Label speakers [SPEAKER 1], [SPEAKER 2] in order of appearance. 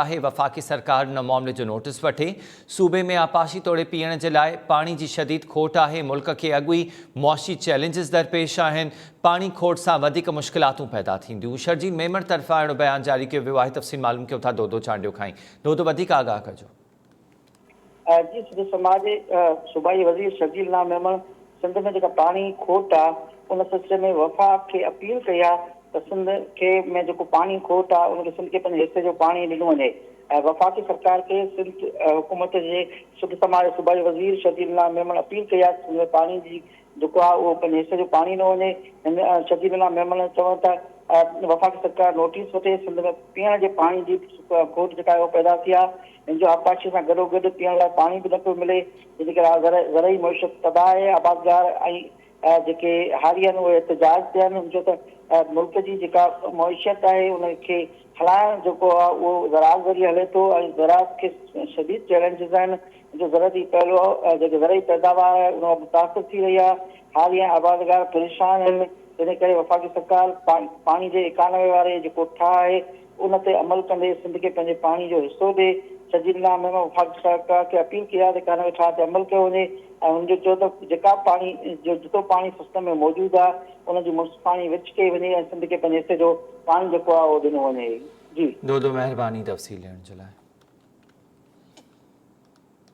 [SPEAKER 1] آهي، وفاقي سرڪار ان معاملي جو نوٽيس وٺي، صوبي ۾ آبپاشي توڙي پيئڻ جي لاء پاڻي جي شديد کوٽ آهي، ملڪ کي اڳ ئي معاشي چئلينجز درپيش آهن، پاڻي کوٽ سان وڌيڪ مشڪلاتون پيدا ٿينديون. شرجيل ميمڻ طرفان اهڙو بيان جاري ڪيو ويو آهي، تفصيل معلوم ڪيون ٿا دودو چانڊيو کان ئي. دودو وڌيڪ آگاهه ڪجو.
[SPEAKER 2] جي سنڌ سماج جي صوبائي وزير شرجيل انعام ميمڻ سنڌ ۾ جيڪا پاڻي کوٽ آ ان سلسلي ۾ وفاق کي اپيل ڪئي آ ته سنڌ کي ۾ جيڪو پاڻي کوٽ آ ان کي سنڌ کي پنهنجي حصي جو پاڻي ڏنو وڃي ۽ وفاقي سرڪار کي سنڌ حڪومت جي سنڌ سماج جي صوبائي وزير شرجيل انعام ميمڻ اپيل ڪئي آ ته سنڌ ۾ پاڻي جي جيڪو آ اهو پنهنجي حصي جو پاڻي ڏنو وڃي هن شرجيل انعام ميمڻ چوڻ ته وفاقي سرڪار نوٽيس وٺي سنڌ ۾ پيئڻ جي پاڻي جي کوٽ جيڪا آهي اها پيدا ٿي آ هن جو آبپاشي سان گڏوگڏ پيئڻ لاء پاڻي به نه پيو ملي، جنهن جي ڪري زرعي معيشت تباهه آهي، آبادگار ۽ جيڪي هاري آهن اهي احتجاج تي آهن، هن چيو ته ملڪ جي جيڪا معيشت آهي ان کي هلائڻ جيڪو آهي اهو زراعت ذريعي هلي ٿو ۽ زراعت کي شديد چئلينجز آهن، هن چيو زراعتي پهلو جيڪي زرعي پيداوار آهي ان مان متاثر ٿي رهي آهي، هاري ۽ آبادگار پريشان آهن، تنهن ڪري وفاقي سرڪار پاڻي جي اڪانوي واري جيڪو ٺاهه آهي ان تي عمل ڪندي سنڌ کي پنهنجي پاڻي جو حصو ڏي. شرجيل انعام ميمڻ وفاقي سرڪار کي اپيل ڪئي آهي ته اڪانوي ٺاهه تي عمل ڪيو وڃي ۽ هن جو چيو ته جيڪا به پاڻي جو جيترو پاڻي سسٽم ۾ موجود آهي ان جي منصفاڻي ورڇ ڪئي وڃي ۽ سنڌ کي پنهنجي حصي جو پاڻي جيڪو آهي اهو ڏنو وڃي. جي.
[SPEAKER 1] دودو مهرباني تفصيل ڏيڻ جي لاء.